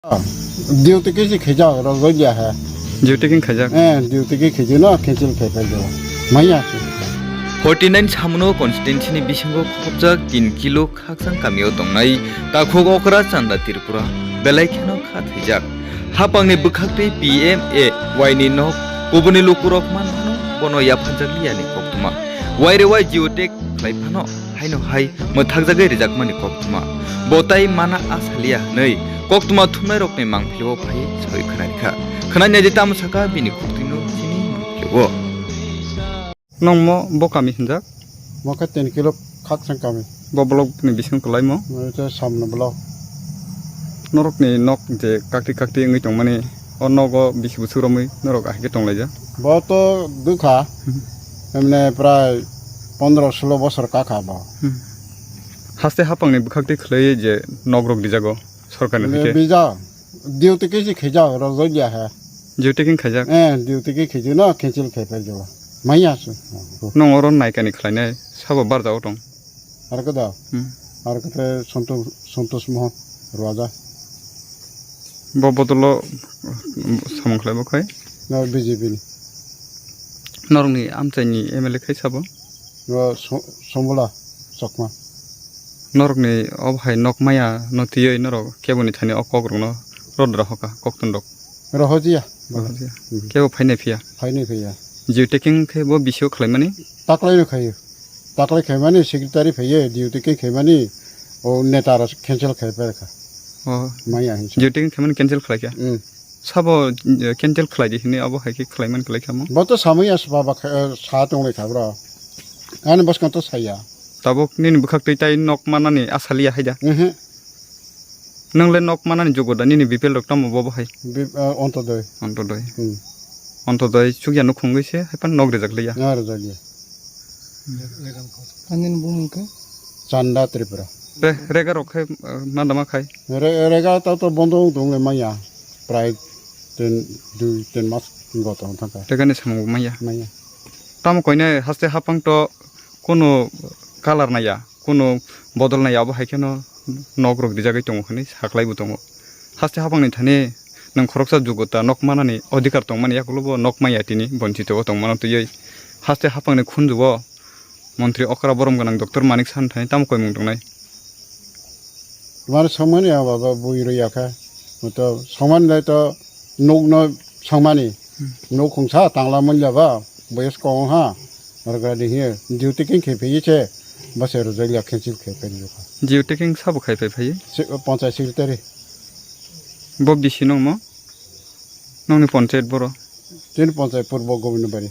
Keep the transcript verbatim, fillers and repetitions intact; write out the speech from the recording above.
Duty kisi khejak, rojak ya he. Duty king khejak. Eh, duty ki khejino, cancel khai pai do. Maya se. Forty nine Samuno constituency ni bisingo khopjak tin kilo khaksang kamio tongnai takhuk okra Chanda Tripura belai kheno kha thaijak. Hapangni bwkhaktwi P M A Y ni nok kubuni lukurok manphano bono yaphanjak liyani koktwma. Waire wai geotag khlai phano haino hai mwthakjagwi rijakmani koktwma. Bo tai mana asaliya hwnwi koktwma thumnairokni mangpilio phaiwi sawi khwnarikha. Khwnai naidi tamo saka bini khuktwino chini mangpilio. Nongmo bo kami hinjak? Mo khe ten kilo khaksang kami. Bo block ni bising kwlaimo? Mo khe samno block. Norokni nok je kakti kakti wngwi tongmani, o nogo bisi bwswk romwi norok ahikhe tonglaijak? Bo to dukha, Hmm. emne prai pondro solo bosor kakha bo. Hmm. Haste hapangni bwkhaktwi khwlaiwi je nokrok dijago sorkarni Emne haikhe? Bijak, duty kisi khejak, rojak ya he. Duty king khaijak? Eh, duty ki khejino, cancel khai pai do. Maya se. Nong oro naikani khlainai, sabo barjao tong? Ar kada? Hmm. Ar kate Santosh, Santosh Mohan Raja. Bo bodolo, um, samung khlai bo khai? Na B J P ni. Norokni amchaini M L A khai sabo? Bo So-, Sombula Chakma. Norokni o hai nok maya no twiwi norok keboni thani o kokrokno rodra hoka koktun rok? Rohojiya. Rohojiya. Hmm. Kebo phainai phiya? Phainai phiya. Duty king khe bo bisio khlaimani? Taklaino khaio. Taklai khaimani secretary phaiye, duty khe khaimani o neta rok cancel khai phaikha. Oh. Maya hinsa. Duty khe khaimani cancel khlaikha? Hmm. Sabo, eh, cancel khlaidi hinwi abo hai khe khlaiman khlaikha mo? Bo to samaya saba ba kha-, eh, sa tonglai kha bro. Ani bwskang to saya. Tabuk nini bwkhak twi tai nok manani asaliya haida? Mhm. Nwng le nok manani jugo da nini B P L rok tamo bo bo hai? Bi-, ah, Ontodoi. Ontodoi. Hmm. Ontodoi chukya nukhungwi se hai pan nok rijak liya. Ah, rijak liya. Ani ni bumung khe? Chanda Tripura. Re-, rega rok khe, ah, ma dama khai? Re-, rega ta to bondo wng tong le maya. Prai tin, dui, tin mas go tong thang kha. Rega ni samung bo maya? Maya. Tamo koine haste hapang to kono colour naya. Kuno bodol nai abo hai kheno nok rok rijagwi tongo hwnwi saklai bo tongo. Haste hapangni thani nwng khoroksa jugota nok manani odhikar tongmani yakulo bo nok maya tini bonchito o tongmano twiwi haste hapangni khunju o montri okra borom gwnang Doctor Manik Saha ni thani tamo koimung tongnai. Mare songmani a baba bui rwya kha. Moto songmani lai to nukno songmani. Hmm. Nuk khungsa tangla manya ba, boyes kong ha. Rwgra di hiye, duty king khe phaiye se, base rwjak ya cancel khe phai rwkha. Duty king sabo khai phai phaiye? Se, panchayat secretary. Bo bisi nongmo? Nongni panchayat boro? Tini panchayat purbo Gobindabari.